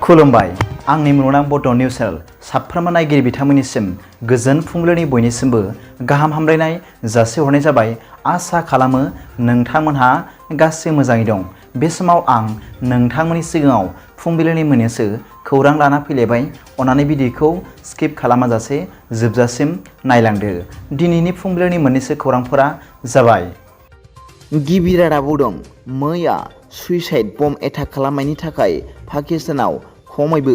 खुलुमबाय आंनि मुलुगनां बड' निउस चेनेल साफ्रोमबो नायगिरि बिथांमोननिसिम गोजोन फुंबिलिनि बयनिसिमबो गाहाम हामलायनाय जासिहरनाय जाबाय। आसा खालामो नोंथांमोनहा गासै मोजाङै दं। बे समाव आं नोंथांमोननि सिगाङाव फुंबिलिनि मोननैसो खौरां लाना फैलायबाय। अन्नानै भिडिअखौ स्किप खालामाजासे जोबजासिम नायलांदो। दिनैनि फुंबिलिनि मोननैसो खौरांफोरा जाबाय। गिबि रादाबाव दं। मैया सुइसाइड बम्ब एटाक खालामनायनि थाखाय पाकिस्तानाव खमैबो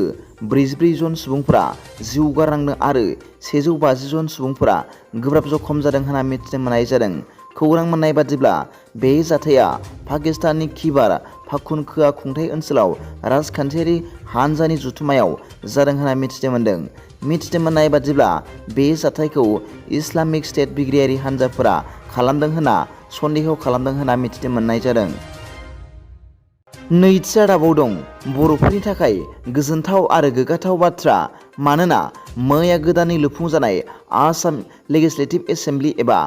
44 जन सुबुंफोरा जिउ गारनांदों आरो 150 जन सुबुंफोरा गोब्राब जखम जादों होनना मिथिनो मोननाय जादों। खौरां मोननाय बादिब्ला बे जाथाया पाकिस्ताननि खिबार पाख्तुनख्वा खुंथाय ओनसोलाव राजखान्थियारि हानजानि जथुम्मायाव जादों होनना मिथिनो मोनदों। मिथिनो मोननाय बादिब्ला बे जाथायखौ इस्लामिक स्टेट बिग्रायारि हानजाफोरा खालामदों होनना सन्देह खालामदों होनना मिथिनो मोननाय जादों। नैथि रादाबाव दं। बर'फोरनि थाखाय गोजोनथाव आरो गोग्गाथाव बाथ्रा, मानोना मैया गोदानै लुफुंजानाय आसाम लेजिस्लेटिभ एसेमब्लि एबा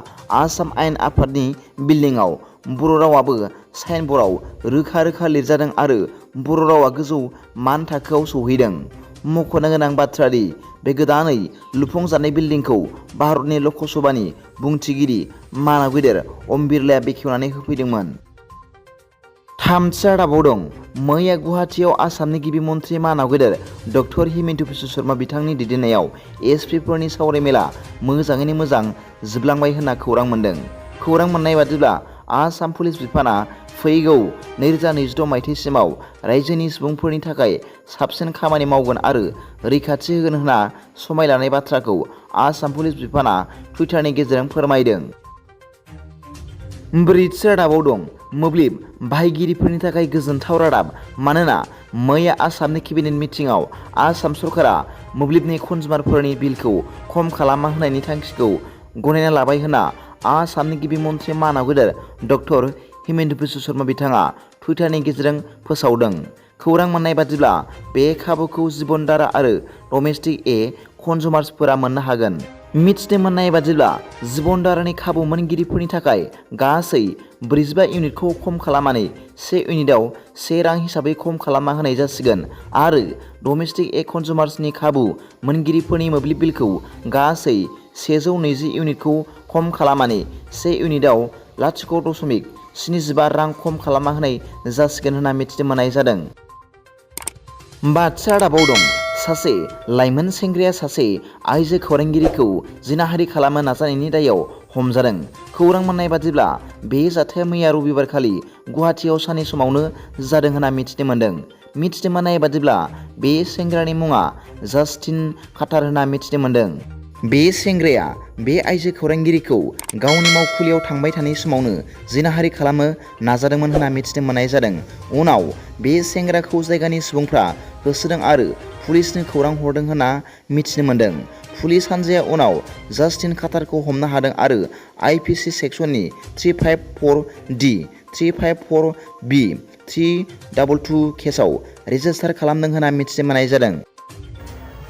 आसाम आयेन आफादनि बिल्डिंआव बर' रावाबो साइनबर्डआव रोखा रोखा लिरजादों आरो बर' रावा गोजौ मान थाखोआव सौहैदों। मख'नो गोनां बाथ्रा दि बे गोदानै लुफुंजानाय बिल्डिंखौ भारतनि लकसभानि बुंथिगिरि मानव गेदेर ओम बिरलाया बेखेवनानै होफैदोंमोन। थामथि रादाबाव दं। मैया गुवाहाटीआव आसामनि गिबि मन्थ्रि मानव गेदेर डक्टर हिमन्त बिश्व शर्मा बिथांनि दैदेननायाव एसपिफोरनि सावरायमेला मोजाङैनो मोजां जोबलांबाय होनना खौरां मोन्दों। खौरां मोननाय बादिब्ला आसाम पुलिस बिफाना फैगौ 2026 मायथाइसिमाव रायजोनि सुबुंफोरनि थाखाय साबसिन खामानि मावगोन आरो रैखाथि होगोन होनना समाय लानाय बाथ्राखौ आसाम पुलिस बिफाना टुइटारनि गेजेरजों फोरमायदों। ब्रैथि रादाबाव दं। मोब्लिब बाहायगिरिफोरनि थाखाय गोजोनथाव रादाब, मानोना मैया आसामनि केबिनेट मिटिंआव आसाम सरकारा मोब्लिबनि कनजुमारफोरनि बिलखौ खम खालामना होनायनि थांखिखौ गनायना लाबाय होनना आसामनि गिबि मन्थ्रि मानव गेदेर डक्टर हिमन्त बिश्व शर्मा बिथाङा टुइटारनि गेजेरजों फोसावदों। खौरां मोननाय बादिब्ला बे खाबुखौ जीबनधारा आरो डमेस्टिक कनजुमार्सफोरा मोननो हागोन। मिथिनो मोननाय बादिब्ला जीबनधारानि खाबु मोनगिरिफोरनि थाखाय गासै 45 इउनिटखौ खम खालामनानै 1 इउनिटआव 1 रां हिसाबै खम खालामना होनाय जासिगोन आरो डमेस्टिक कनजुमार्सनि खाबु मोनगिरिफोरनि मोब्लिब बिलखौ गासै 120 इउनिटखौ खम खालामनानै 1 इउनिटआव 0.75 रां खम खालामना होनाय जासिगोन होनना मिथिनो मोननाय जादों। बाथि रादाबाव दं। सासे लाइमोन सेंग्राया सासे आइजो खौरांगिरिखौ जिनाहारि खालामनो नाजानायनि दायाव हमजादों। खौरां मोननाय बादिब्ला बे जाथाया मैया रबिबारखालि गुवाहाटीआव साननि समावनो जादों होनना मिथिनो मोनदों। मिथिनो मोननाय बादिब्ला बे सेंग्रानि मुङा जास्टिन काटार होनना मिथिनो मोनदों। बे सेंग्राया बे आइजो खौरांगिरिखौ गावनि मावखुलियाव थांबाय थानाय समावनो जिनाहारि खालामनो नाजादोंमोन होनना मिथिनो मोननाय जादों। उनाव बे सेंग्राखौ जायगानि सुबुंफ्रा होसोदों आरो पुलिसनो खौरां हरदों होनना मिथिनो मोनदों। पुलिस हानजाया उनाव जास्टिन काटारखौ हमनो हादों आरो आइपिसि सेक्सननि 354D, 354B, 322 केसआव रेजिस्टार खालामदों होनना मिथिनो मोननाय जादों।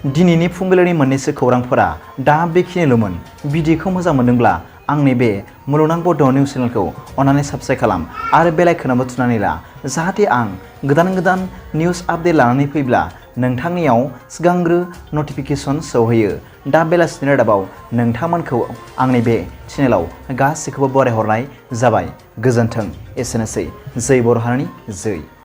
दिनैनि फुंबिलिनि मोननैसो खौरांफोरा दा बेखिनिल'मोन। भिडिअखौ मोजां मोनदोंब्ला आंनि बे मुलुगनां बड' निउस चेनेलखौ अन्नानै साबस्क्राइब खालाम आरो बेल आइकनआवबो थुनानै ला, जाहाथे आं गोदान निउस आपडेट लानानै फैब्ला नोंथांनियाव सिगांग्रो नटिफिकेसन सौहैयो। दा बेलासिनि रादाबाव नोंथांमोनखौ आंनि बे चेनेलाव गासैखौबो बरायहरनाय जाबाय। गोजोन्थों। एसेनोसै। जै बर' हारिनि जै।